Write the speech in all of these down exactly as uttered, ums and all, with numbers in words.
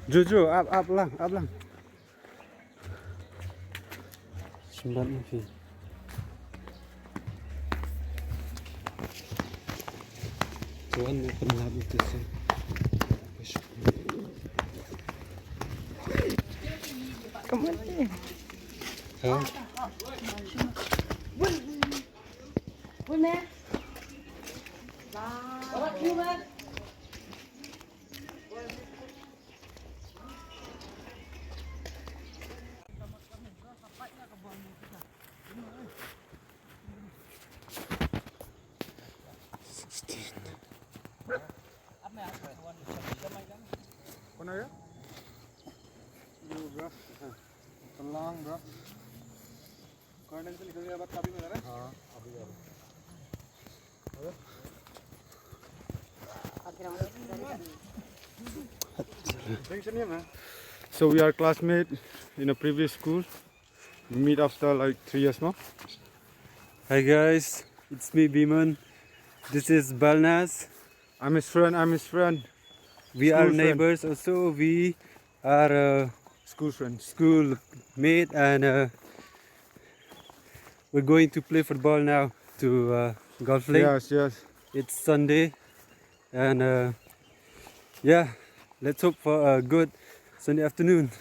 Ju, ju, ap, ap lang, ap lang. Symbat ma phi. Tuan, pynlap ito seh. Come on. Ha? Sixteen. कौन आ गया? ये ब्रो। तलांग ब्रो। क्वारंटाइन से निकलने के बाद काफी मजा आ रहा है। हाँ, अभी आ रहा है। So we are classmate in a previous school. We meet after like three years now. Hi guys, it's me Biman. This is Balnas. I'm his friend. I'm his friend. We are neighbors also. We are uh, school friends, school mate, and uh, we're going to play football now to uh, Golf Link. Yes, yes. It's Sunday, and uh, yeah, let's hope for a good Sunday afternoon.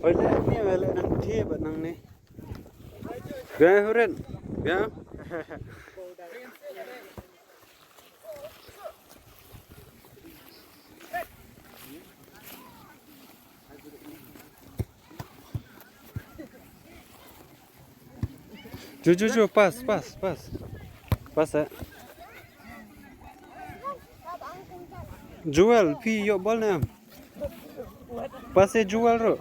Oi, le ni, le nang thie bad nang ni. Ga huren. Ga. Ju, ju, ju, pass, pass, pass. Pass eh. Joel, phi ïoh bol ne em? Pass eh Joel ruh.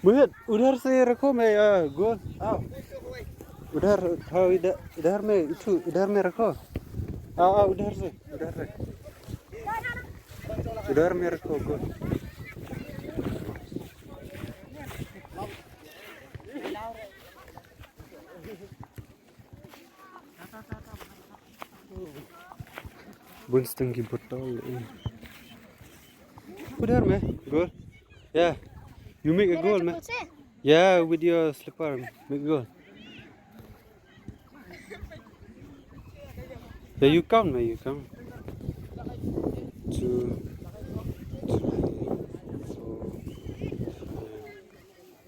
मोहित, उधर से रखो, मैं, अ, गोल। आओ। उधर, हाँ, इधर, इधर में, इधर में रखो। आओ, आओ, उधर से, उधर से। उधर में रखो, गोल। Bun stenggi botol. Udah, meh. Goal. Yeah. You make a goal, meh. Yeah, with your slipper, make a goal. Yeah, you count, meh, you count. Two, three, four,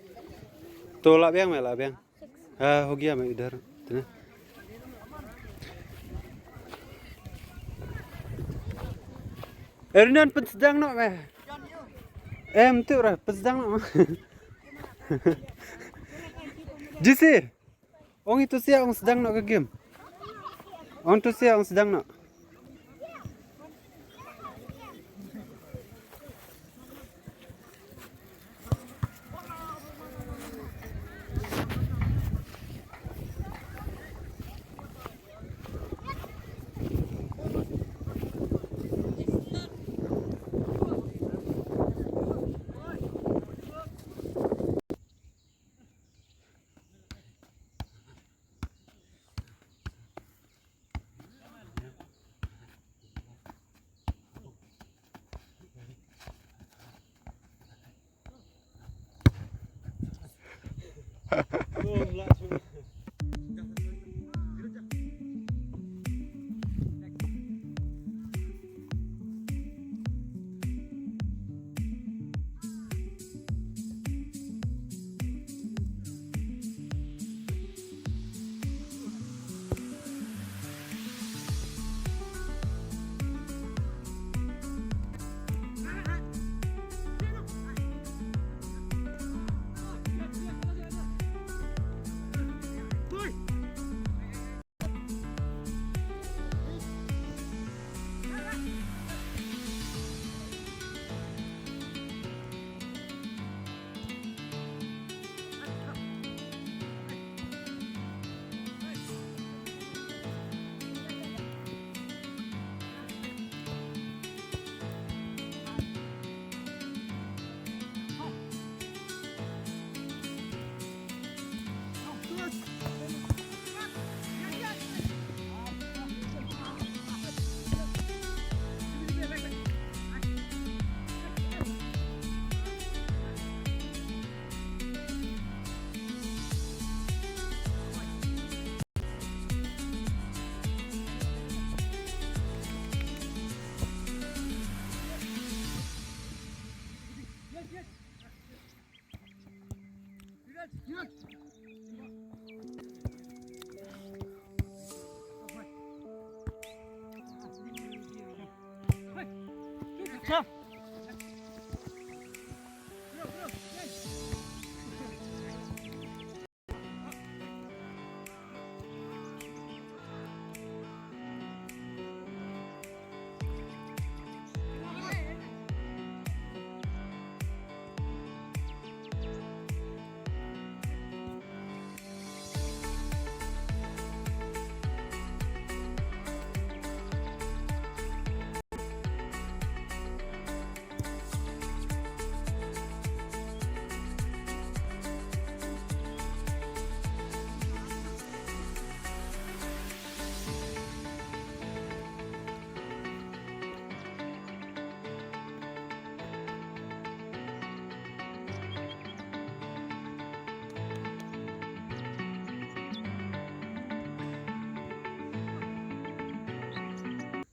five. To, lah biang, meh, lah biang. हाँ, हो गया, मैं इधर, इतना। Erinan, pynsedang noh, meh. Em, tu rah, pynsedang noh. Jisi. Ong itu sia, ong sedang noh ka game. Ong tu sia, ong sedang noh. Ka